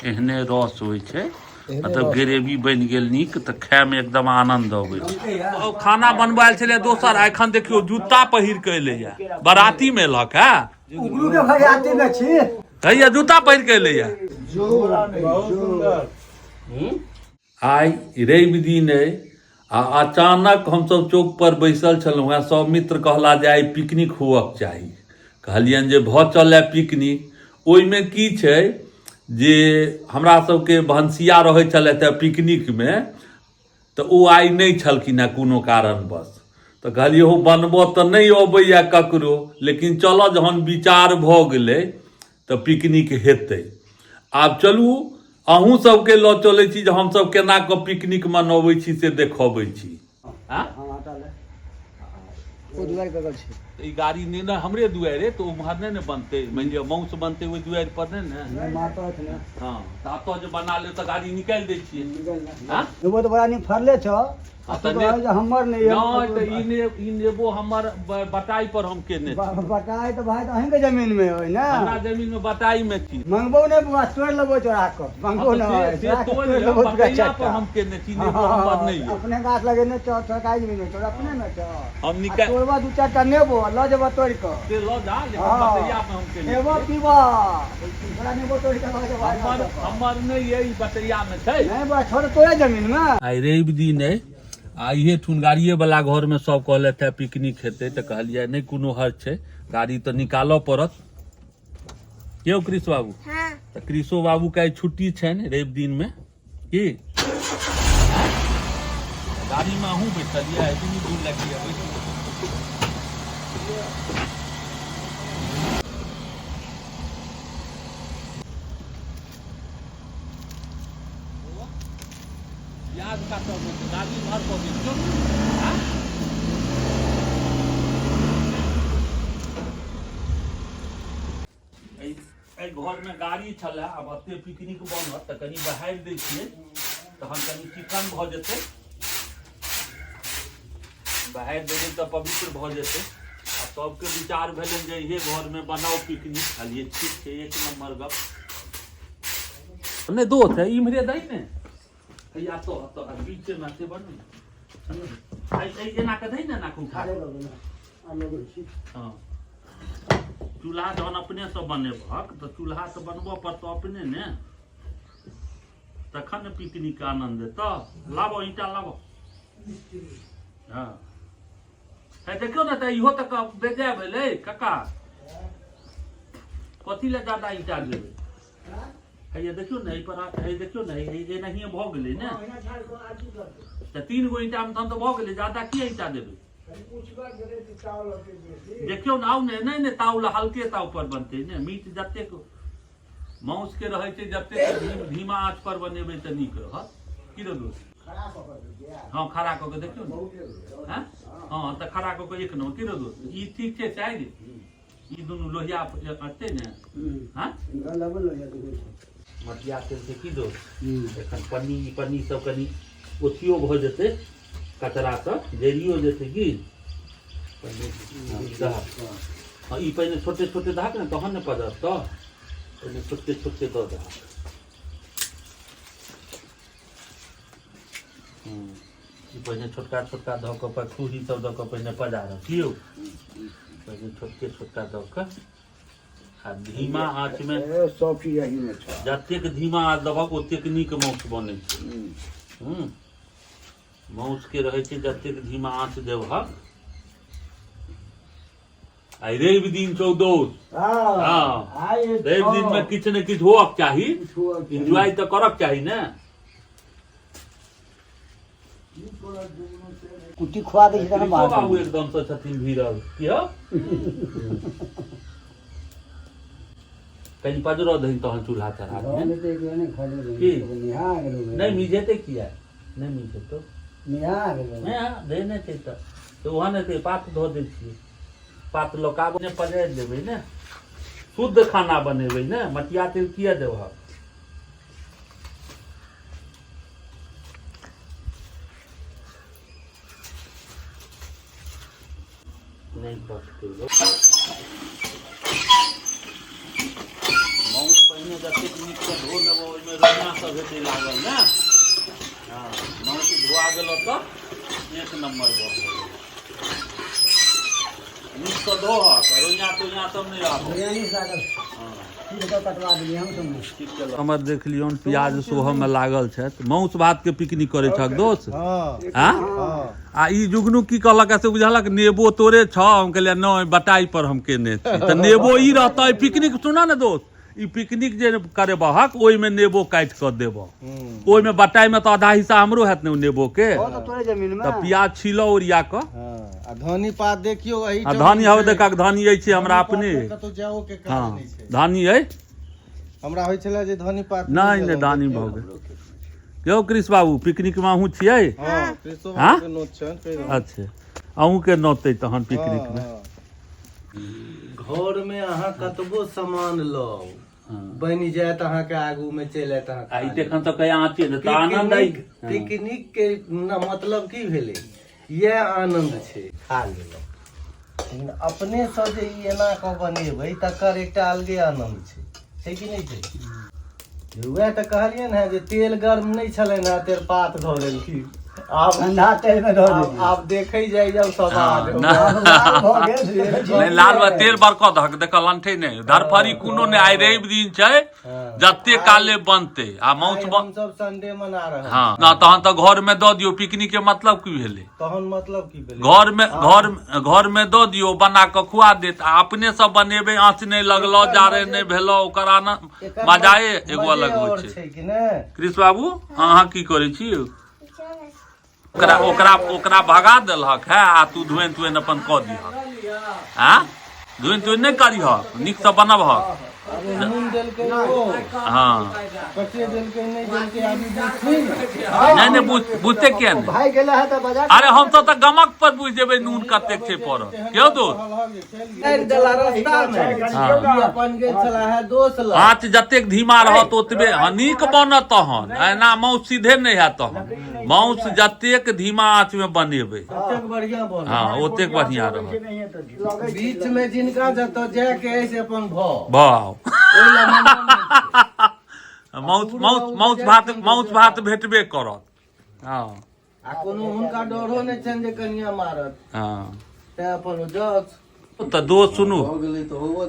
एहने रस होइ छै, मतलब ग्रेवी बनि गेल नीक, तऽ खायमे एकदम आनंद अबै छै। खाना बनबऽ आयल छलै दोसर, एखन देखियौ जूता पहिर कऽ एलैया, बराती मे एलक है। उगलू के भैयाती में छी। हैया जूता पहिर कऽ एलैया। आइ रवि दिन अइ आ अचानक हमसभ चौक पर बैसल छलहुँ हेँ। सब मित्र कहला जे आइ पिकनिक हुअक चाही। कहलियनि जे भऽ चलए पिकनिक। ओहिमे की छै जे हमरा सबके भनसिया रहै छलथि हेँ पिकनिकमे, तऽ ओ आइ नहि छलखिन हेँ कोनो कारणवश। तऽ कहलियै हौ, बनबऽ तऽ नहि अबैए ककरो, लेकिन चलऽ जहन विचार भऽ गेलै तऽ पिकनिक हेतै। आब चलू अहूँ सबके लऽ चलै छी जे हमसब केना कऽ पिकनिक मनबै छी से देखबै छी। ई गाड़ी नहि ने हमरे दुआरे, तऽ उम्हर नहि ने बनतै। मानि लिअ माउस बनतै ओहि दुआरि पर नहि ने। हँ, तऽ एतऽ जे बना लेब तऽ गाड़ी निकालि दै छियै। नेबो तऽ बड़ा नीक फड़ले छौ। आ तऽ कहै जे हमर नहि यऽ। नहि तऽ ई ने ई नेबो हमर बटाई पर हम केने छी। बटाई तऽ भाइ अहींके जमीन मे होइ ने। हमरा जमीन मे बटाई मे छी। मंगबो नहि बुआ, तोड़ि लेबो चोरा कऽ। मंगबो नहि, से तोड़ि लेबो। बटैया पर हम केने छी, नेबो हमर नहि यऽ। अपने गाछ लगेने छौ, सरकारी जमीन मे तोड़, अपने मे छौ। हम निकाल तोड़बा दू चारि टा नेबो लऽ जेबो तोड़ि कऽ। से लऽ जा, लेकिन बटैया पर हम केने। खेबो पीबो, बड़ा नेबो तोड़ि कऽ लऽ जेबो। हमर हमर नहि यऽ, ई बटैया मे छै। नहि बा, छोड़ तोरे जमीन मे। आइ रवि दिन अइ आ इहे ठुनगाड़िए वाला घर मे सब कहलथि हे पिकनिक हेतै, तऽ कहलियै नहि कोनो हर्ज छै, गाड़ी तऽ निकालऽ पड़त। यौ कृष बाबू। हाँ। तऽ कृषो बाबू के आइ छुट्टी छनि रवि दिन मे। की गाड़ी मे अहूँ बैठलियै? एतनी दूर लगिए बैठू। प्याज काटऽ के छै, गाड़ी भर कऽ दै छियौ। एहि घरमे गाड़ी छलै, आब एते पिकनिक बनत तऽ कनि बहारि दै छियै, तहन कनि चिकन भऽ जेतै। बहारि देबै तऽ पवित्र भऽ जेतै। आ सबके विचार भेलनि जे इहे घरमे बनाउ पिकनिक। कहलियै ठीक छै, एक नम्बर गप। नहि दोस्त है, इम्हरे दै ने। हैया तो तो बीच में से बन ने, एना के दै ने, एना के उठा। हँ, चूल्हा जहन अपने से बनेबहक तऽ चूल्हा तऽ बनबऽ पड़तौ अपने ने, तखन ने पिकनिक के आनंद एतऽ। लाबो ईंटा लाबो। हँ है, देखियौ ने तऽ इहो तऽ बेजाय भेलै काका। कथी लए जादा ईंटा देबै? हैया देखियौ ने एहि पर, हे देखियौ ने, हे एनाहिए भऽ गेलै ने। तऽ तीन गो ईंटामे तहन तऽ भऽ गेलै, जादा किया ईंटा देबै? देखियौ ने, आउ ने। नहि नहि, ताव हल्के ताव पर बनतै ने मीट। जतेक माउसके रहै छै, जतेक धीमा आँच पर बनेबै तऽ नीक रहत। की रे दोस्त? हँ, खड़ा कऽ के देखियौ ने। हँ हँ, तऽ खड़ा कऽ के एक नम्बर। की रे दोस्त, ई ठीक छै साइज? ई दुनू लोहिया अटतै ने? हँ, मटिया तेल छै की दोस्त? एखन पन्नी पन्नी सब कनि ओथियो भऽ जेतै, कचरा सब जरियो जेतै। की हँ, ई पहिने छोटे छोटे दहक ने, तहन ने पजरत। तऽ पहिने छोटे छोटे दऽ दहक। ई पहिने छोटका छोटका धऽ कऽ पर छुरी सब दऽ कऽ पहिने पजारब। की यौ, पहिने छोटके छोटका दऽ कऽ आ धीमा आँच मे। सब चीज एही मे छै। जतेक धीमा आँच देबहक ओतेक नीक माउस बनै छै। हूँ, माउस के रहै छै जतेक धीमा आँच देबहक। आइ रवि दिन छौ दोस्त। हँ, रवि दिन मे किछु ने किछु होअक चाही, एन्जॉय तऽ करक चाही ने। कुट्टी खुआ दै छै तहन कृष्णो बाबू एकदम से छथिन भिड़ल। की हौ, कनि पजरो दही तहन चूल्हा चढ़ा दिहन। की? नहि मिझेतै? किया नहि मिझेतौ? नहि देने छै तऽ ओहन हेतै। पात धऽ दै छियै, पात लऽ कऽ आब ने पजारि देबै ने। शुद्ध खाना बनेबै ने, मटिया तेल किया देबहक? नहि पकतै। माउस पहिने जतेक नीकसँ धो लेबो, ओहिमे एहिमे रोइयाँ सब हेतै लागल ने। हँ, मासु धोआ गेल तऽ एक नम्बर भऽ गेल। नीकसँ धोहक, रोइयाँ तोइयाँ सब नहि आबऽ। हमर देख लियौन प्याज सोहमे लागल छथि। मासु भात के पिकनिक करै छक दोस्त? हाँ, आ ई जुगनू की कहलक से बुझलक, नेबो तोरे छ। हम कहलियै नहि, बटाई पर हम केने छी, तऽ नेबो ई रहतै पिकनिक। सुना ने दोस्त, ई पिकनिक जे करेबहक ओहिमे नेबो काटि कऽ देबह ओहिमे। बटाई में तऽ आधा हिस्सा हमरो हैत ने ओ नेबो के। तऽ प्याज छील ओरिया कऽ। आ धनी पात देखियौ एहि। आ धनी हवे देखक, धनी अछि हमरा अपने। कतौ जाओ के काज नहि छै। धनी अइ हमरा होइ छलै जे धनी पात नहि नहि, धनी भऽ गेल। यौ कृष्ण बाबू, पिकनिक मे अहूँ छियै? हँ, कृष्णो बाबू के नोत छनि। अच्छा, अहूँके नोतै तहन पिकनिक मे। घर में अहाँ कतबो सामान लौ बनि जायत, अहाँके आगू में चलि आयत अहाँ। आ ई तखन तऽ कहीं आँचे ने तऽ आनंद आई। पिकनिक के मतलब की भेलै? इएह आनंद छै, खा लेलहुँ, लेकिन अपने से जे ई एना कऽ बनेबै तकर एकटा अलगे आनंद छै। छै कि नहि छै? वएह तऽ कहलियनि हेँ जे तेल गर्म नहि छलनि हेँ, तेजपात धऽ देलखिन। आब ठंडा तेल में धऽ देलियै। आब देखै जाइ जाउ सवाद। नहि, लाल बा तेल बरकऽ दहक, देखऽ लंठे नहि, धरफड़ी कोनो नहि। आइ रवि दिन छै, जते काले बनतै आ माउस। हमसब संडे मना रहल। हँ ना, तहन तऽ घर में दऽ दियौ। पिकनिक के मतलब की भेलै? तहन मतलब की भेलै? घर में, घर घर में दऽ दियौ, बना कऽ खुआ देत। आ अपने सब बनेबै, आँच नहि लगलो, जारे नहि भेलो, ओकर आनंद मजाए एगो अलग होइ छै। कृष्ण बाबू, अहाँ की करै छी? ओकरा ओकरा ओकरा भगा देलहक है आ तू धुएन तुएन अपन कऽ दिहक। आ धुएन तुएन नहि करिहक, नीकसँ बनबहक। हँ, नहि नहि, बुझते किया नहि? अरे हम तऽ गमक पर बुझि जेबै नून कतेक छै पड़ल। क्यों दोस्त? आँच जतेक धीमा रहत ओतबे नीक बनत तहन। एना माउस सीधे नहि हैत तहन। माउस जतेक धीमा आँच में बनेबै, हँ, ओतेक बढ़िया रहत। बीच में जिनका जतऽ जायके अछि अपन भऽ भाव माउस माउस माउस भात, माउस भात भेटबे करत। हँ, आ कोनो हुनका डरो नहि छनि जे कनिया मारत। हँ, तें अपन जस तऽ दोस्त सुनू,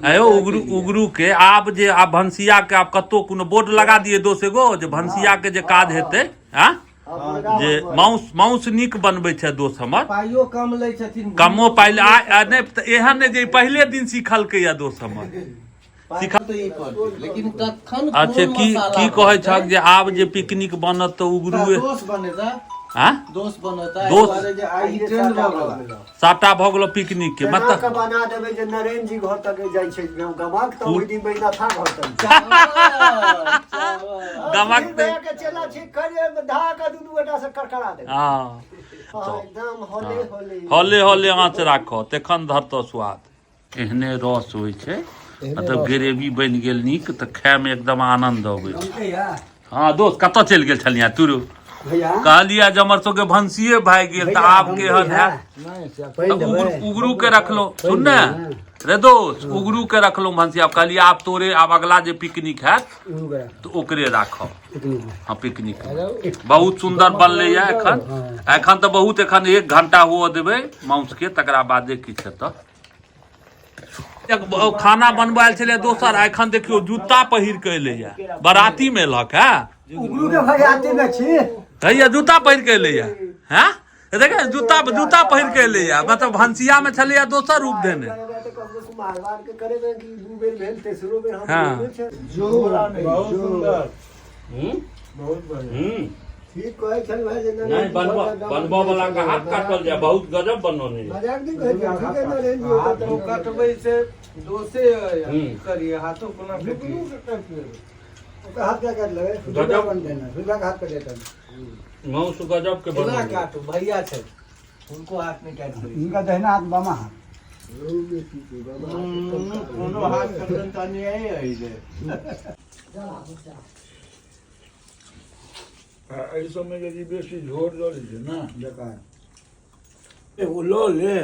आयो उगरू उगरू के आब जे आब भनसिया के आब कतौ कोनो बोर्ड लगा दिए दोस्त एगो, जे भनसिया के जे काज हेतै, आँ जे माउस माउस नीक बनबै छै दोस्त हमर। पाइयो कम लै छथिन। कमो पाइ नहि तऽ एहन नहि जे पहिले दिन सिखलकै या दोस्त हमर। लेकिन कखन? अच्छा, की की कहै छक जे आब जे पिकनिक बनत तऽ उगरुए दोस्त बनेता? आँ दोस्त बनता। दोस्त। साटा भऽ गेलो पिकनिक के मतलब बना देबै जे नरेन जी घर तक जाइ छै गमक, तऽ ओहि दिन बैनाथा घर तक गमक के चेला ठीक करे धा के दू गोटा से करकरा देबै। हँ, एकदम होले होले हौले हौले आँच राखऽ, तखन धरतऽ स्वाद। एहने रस होइ छै, मतलब ग्रेवी बनि गेल नीक तऽ खायमे एकदम आनन्द अबै छै। हँ दोस्त, कतऽ चलि गेल छलियै तुरु? कहलियै जे हमर सबके भनसिये भागि गेल, तऽ आब केहन हैत? उगरू के रखलो। सुन ने रे दोस्त, उगरू के रखलो भनसिया। कहलियै आब तोरे, आब अगला जे पिकनिक हैत तऽ ओकरे राखब। हँ, पिकनिक बहुत सुन्दर बनलै या एखन। एखन तऽ बहुत, एखन 1 घंटा हुअ देबै माउस के, तकरा बादे किछु हेतऽ। खाना बनबऽ आयल छलै दोसर, एखन देखियौ जूता पहिर के एलैया, बराती मे एलक है। उगरू के बराती मे छी। हैया जूता पहिर के एलैया। हैं, देख, जूता जूता पहिर के एलैया, मतलब भनसिया मे छलैया दोसर रूप देने। हाँ। बहुत बढ़िया। ठीक कहै छल भाई जे नहि, बनबऽ वाला के हाथ काटल जाय, बहुत गजब बनौने। मजाक नहि कहै छै, ठीक है नरेंद्र जी। हाथो कटबै से दोसे करिए, हाथो कोना कटिए? ओकर हाथ क्या काटि लेबै? गजब। बन देना सुधा के हाथ कटेतन। माउस गजब के केना बनौने। काटू? भैया छै, हुनको हाथ नहि काटि सकै। हुनका दहिना हाथ, बामा हाथ। कोनो हाथ कटन तऽ अन्याय अछि जे एहि सबमे यदि बेसी झोर दऽ दै छै ने बेकार। एगो लऽ ले।